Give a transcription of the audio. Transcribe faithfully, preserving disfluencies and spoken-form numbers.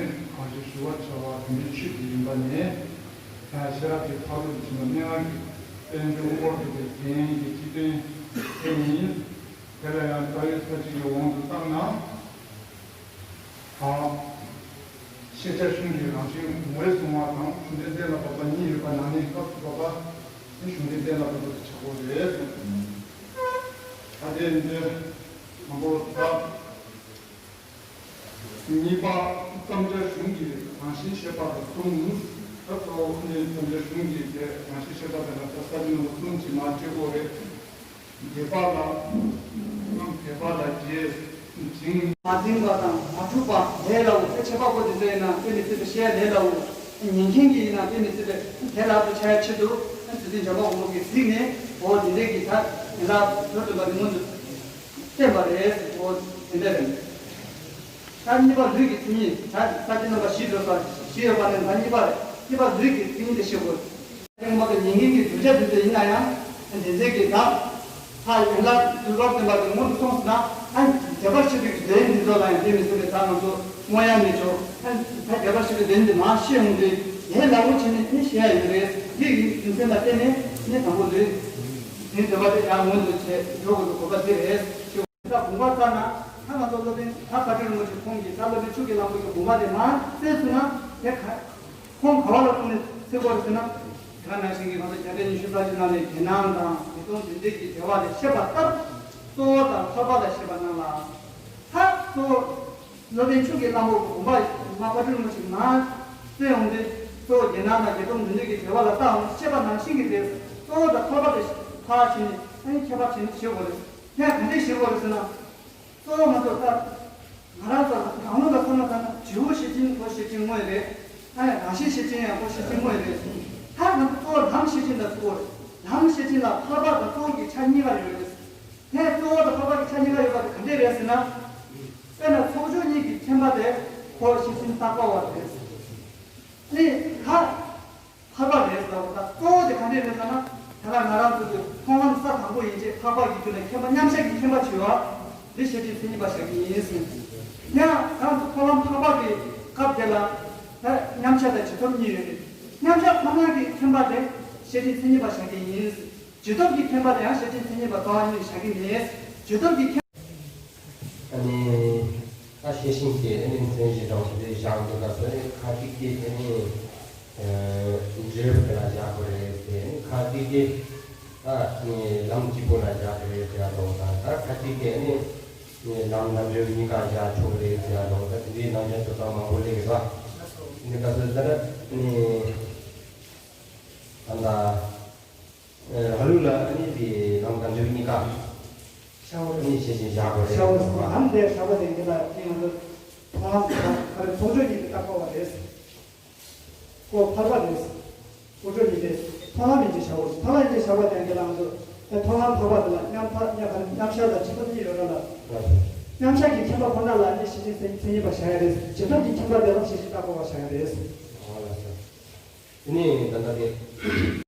གང་ཞིག་ཞུ་བར་བྱ་བ་དོན་གྱི་ཆོས་ཀྱི་ཡིན་པ་ནི། ཤེས་རབ་ཀྱི་ཐབས་ལུགས་ཀྱི་ཆེན་པོ་སྨྲེ་སྔགས་ཀྱི་བསྟན་བཅོས་དབུ་སྐོར་དུ་གྱུར་པའི་རྒྱན་གྱི་སྤྱི་དོན་དེ་ཡིན། དེ་ལ་ཡང་རྩ་བའི་ས་བཅད་ཀྱི་དབང་དུ་བཏང་ན། ཨ། ཤེས་བྱ་གཞུང་གི་རང་བཞིན་ངོ་བོས་བཟུང་བ་དང་གཞུང་དོན་གཏན་ལ་ཕབ་པ་གཉིས་ཡོད་པ་ནང་ནས་སྐབས་སུ་བབ་པ་ནི་གཞུང་དོན་གཏན་ལ་ཕབ་པ་དེ་ཆགས་ཀྱི་ཡོད་རེད། ད་དེ་འདི་དང་པོ་ད། གཉིས་པ་བརྩམ་བྱ་གཞུང་གི་རང་བཞིན་བཤད་པ་དང་གསུམ། ད་གཙོ་བོ་ནི་བརྩམ་བྱ་གཞུང་གི་དེ་རང་བཞིན་བཤད་པ་དེ་ལ་ད་ས་བཅད་ནང་གསུམ་གྱི་མ་བཅད་དགོས་རེད། བརྒྱད་པ་ལ། བརྒྱད་པ་ལ་རྗེས་འཛིན། མ་འཛིན་པ་དང་མ་གྲུབ་པ་ལས་སླ་བོ། དེ་ཁྱད་པར་པོ་དེ་ཚོ་ཡིན་ན་དཔེ་མི་སྲིད་པའི་བཤད་ལས་སླ་བོ། ཉན་མཁན་གྱི་ཡིན་ན་དཔེ་མི་སྲིད་པའི་དེ་ལག་ཏུ་འཆར་ཆེད་དུ་དེ་དུས་འཇམ་དཔལ་དབང་པོ་གིས་གཟིགས་ནས་འོ་དེ་འདྲའི་གི་ད་ཡན་ལག་མདོར་བསྡུས་པ་དེ་སྔོན་དུ་བསྟན་པ་རེད། འོ་དེ་འདྲ་རེད། ད་གཉིས་པ་ལུས་ཀྱི་མཚན་ཉིད་ད་ས་བཅད་རྣམ་པ་བཞི་འགྲོ་ས་བཞི་ཡོད་པ་ནས་ད་གཉིས་པ་རེད། གཉིས་པ་ལུས་ཀྱི་མཚན་ཉིད་དེ་ཤེས་དགོས། ཐེངས་མ་གི་ཉན་མཁན་གྱི་གདུལ་བྱ་དེ་ཚོ་ཡིན་ན་ཡང་དེ་ཚོའི་གི་ད་ཕ་ཡན་ལག་དུས་སྐབས་བསྟན་པ་དེ་སྔོན་དུ་སོང་ཟིན་ན་ཨ་རྒྱས་པར་བཤད་པའི་གདོན་འདི་ཚོ་ལ་ཡང་དེ་མི་སྲིད་པའི་ད་ང་ཚོ་སྔོན་ཡང་མེད་ཆོག་ཨ་ད་རྒྱས་པར་བཤད་པའི་གདོན་འདི་མ་ཤེས་འོང་དུས་དེ་ལ་འུ་ཆེ་ནས་ནི་ཤེས་ཡ་ཡོད་རེད། དེ་གི་རྒྱུ་མཚན་ལ་བརྟེན་ནས་ནི་དང་པོ་ལུས་དེ་འདོད་པ་དེ་ཡང་སྔོན་དུ་བྱས་འགྲོ་དགོས་པའི་དགོས་པ་དེ་རེད། ད་དགོངས་པ་བཙལ་ན་ད་ང་ཚོ་སློབ་དཔོན་ད་བཀའ་དྲིན་རིན་པོ་ཆེ་ཁོང་གིས་ད་སློབ་དཔོན་ཆོས་ཀྱི་བླ་མ་གི་དགོངས་པ་དེ་མ་གསལ་སོང་ན་དེ་ག་ཁོང་ག་བ་ལ་ཐུག་ནས་ཚིག་པར་ཟེར་ན། དེ་ག་ནང་བཞིན་གྱི་ང་ཚོ་རྒྱལ་སྲས་ཉི་ཤུ་རྩ་གཅིག་ནང་ནས་རྒྱན་སྣང་དང་བདེ་སྟོང་འདུས་མཛད་ཀྱི་འགྲེལ་པ་ལས་བཤད་པ་ལྟར་གཙོ་བོ་དང་ཐོགས་པ་ལ་བཤད་པ་རྣམས་ལ། ད་གཙོ་བོ་སློབ་དཔོན་ཆོས་ཀྱི་བླ་མ་གི་དགོངས་པ་མ་བཀའ་དྲིན་རིན་པོ་ཆེ་མ་གསལ་འོང་དུས་གཙོ་བོ་རྒྱན་སྣང་དང་བདེ་སྟོང་འདུས་མཛད་ཀྱི་འགྲེལ་པ་ལ་ལྟ་འོང་བཤད་པ་ནང་བཞིན་གྱི་དེ་གཙོ་བོ་དང་ཐོགས་པ་དེ་ཕར་ཕྱིན་ནས་ཨ་ནི་ཁྱད་པར་ཕྱིན་ནས་བྱེད་དགོས་རེད། ཡང་ག་འདྲས་བྱེད་དགོས་རེད་ཟེར་ན། གཙོ་བོ་ང་ཚོ་ད་ང་རང་ཚོ་རང་ལུགས་ལ་བསམ་བློ་བཏང་ན་བྱིའུ་ཤེར་ཕྱིན་ཁོ་ཤེར་ཕྱིན་དངོས་རེད། ཨ་ཡ་རང་བཞིན་ཤེར་ཕྱིན་ཡང་ཁོ་ཤེར་ཕྱིན་དངོས་རེད། ད་ང་ཚོ་གཙོ་བོ་ལམ་ཤེར་ཕྱིན་ལ་ཐུག་གོ་རེད། ལམ་ཤེར་ཕྱིན་ལ་འཕགས་པ་དང་གཙོ་བོ་གི་ཆ་གཉིས་ཀ་ཡོད་རེད། དེ་གཙོ་བོ་དང་འཕགས་པ་གི་ཆ་གཉིས་ཀ་ཡོད་པ་དེ་ག་འདྲས་རེད་ཟེར་ན། དཔེར་ན་ཚོགས་སྦྱོར་གཉིས་ཀྱི་མཁྱེན་པ་དེ་ཁོ་ཤེར་ཕྱིན་རྟག་པ་བ་རེད། ཨ་ནི་ད། འཕགས་པ་རེད་ཟེར་བ་དང་གཙོ་བོ་དེ་ག་འདྲས་རེད་ཟེར་ན། ད་ལྟ་ང་རང་ཚོ་གི་མཐོང་ལམ་ས་དང་པོ་ཡིན་ཅེས་འཕགས་པ་གི་རྒྱུད་ལ་མཁྱེན་པ་མཉམ་གཞག་གི་མཁྱེན་པ་བྱེད་པ་འདི་ཤེར་ཕྱིན་མཚན་ཉིད་པ་བཞག་གི་ཡིན་ཟེར། ཡང་ང་རང་ཚོ་མཐོང་ལམ་འཕགས་པ་གི་སྐབས་དེ་ལ་ད་མཉམ་གཞག་དང་རྗེས་ཐོབ་གཉིས་ཡོད་རེད། མཉམ་གཞག་ཁོ་ན་གི་མཁྱེན་པ་དེ་ཤེར་ཕྱིན་མཚན་ཉིད་པ་བཞག་གི་ཡིན་ཟེར། རྗེས་ཐོབ་ཀྱི་མཁྱེན་པ་དེ་ཡང་ཤེར་ཕྱིན་མཚན་ཉིད་པ་རྩ་བ་ཉིད་ནས་བཞག་གི་མེད། རྗེས་ཐོབ་ཀྱི་མཁྱེན། ཨ་ནི་ད་ཤེར་ཕྱིན་གྱི་ཨ་ནི་མཚན་གཞི་འདྲ་བོ་དེ་བཞག་འདུག་ག་ཟེར་ཁ་ཅིག་གིས་ཨ་ནི་འབྲས་བུ་དེ་ལ་བཞག་དགོས་རེད་དེ། ཨ་ནི་ཁ་ཅིག་གིས་ད་ཨ་ནི་ལམ་གཅིག་པོ་ལ་བཞག་དགོས་རེད་ཟེར་ཡ་འདྲ་བོ་དང་། ད་ཁ་ཅིག་གིས་ཨ་ནི་ལམ་དང་འབྲས་བུ་གཉིས་ཀ་བཞག་ཆོག་རེད་ཟེར་ཡ་འདྲ་བོ། ད་དེ་འདྲའི་ནང་བཞིན་དུ་ད་མང་པོ་སླེབས་ཀྱི་འདུག་ག་འདི་ག་ཟེར་ད་ཨ་ནི་ད་ལྟ། ལ་ལུགས་ལ་ཨ་ནི་དེ་ལམ་དང་འབྲས་བུ་གཉིས་ཀ་ཤར་བ་ཨ་ནི་ཤེར་ཕྱིན་བཞག་དགོས་རེད། ཤར་བ་ཟེར་ན་ལམ་དེ་ཤར་བ་དེ་འདི་ལ་ཅིག་ང་ཚོ་མཐོང་ལམ་ག་རེ་ཚོགས་སྦྱོར་གཉིས་དེ་རྟག་པ་བ་རེད། ཁོ་འཕགས་པ་རེད། ཚོགས་སྦྱོར་གཉིས་དེ་མཐོང་ལམ་ཡིན་ཅེས་བྱའོ། མཐོང་ལམ་ཡིན་ཅེས་བྱ་བ་དེ་འདི་ལ་ང་ཚོ་དེ་མཐོང་ལམ་འཕགས་པ་དེ་ལ་མཉམ་འཕགས་མཉམ་ག་རེ་མཉམ་གཞག་དང་རྗེས་ཐོབ་གཉིས་ཡོད་ར་ལ། མཉམ་གཞག་གི་མཁྱེན་པ་ཁོ་ན་ལ་ཨ་ནི་ཤེར་ཕྱིན་མཚན་ཉིད་པ་བཞག་ཡ་རེད། རྗེས་ཐོབ་ཀྱི་མཁྱེན་པ་དེ་ལ་ཤེར་ཕྱིན་རྟག་པ་བ་བཞག་ཡ་རེད། ཨོ་ལགས་སོ། དེ་ནས་ད་ལྟ་དེ།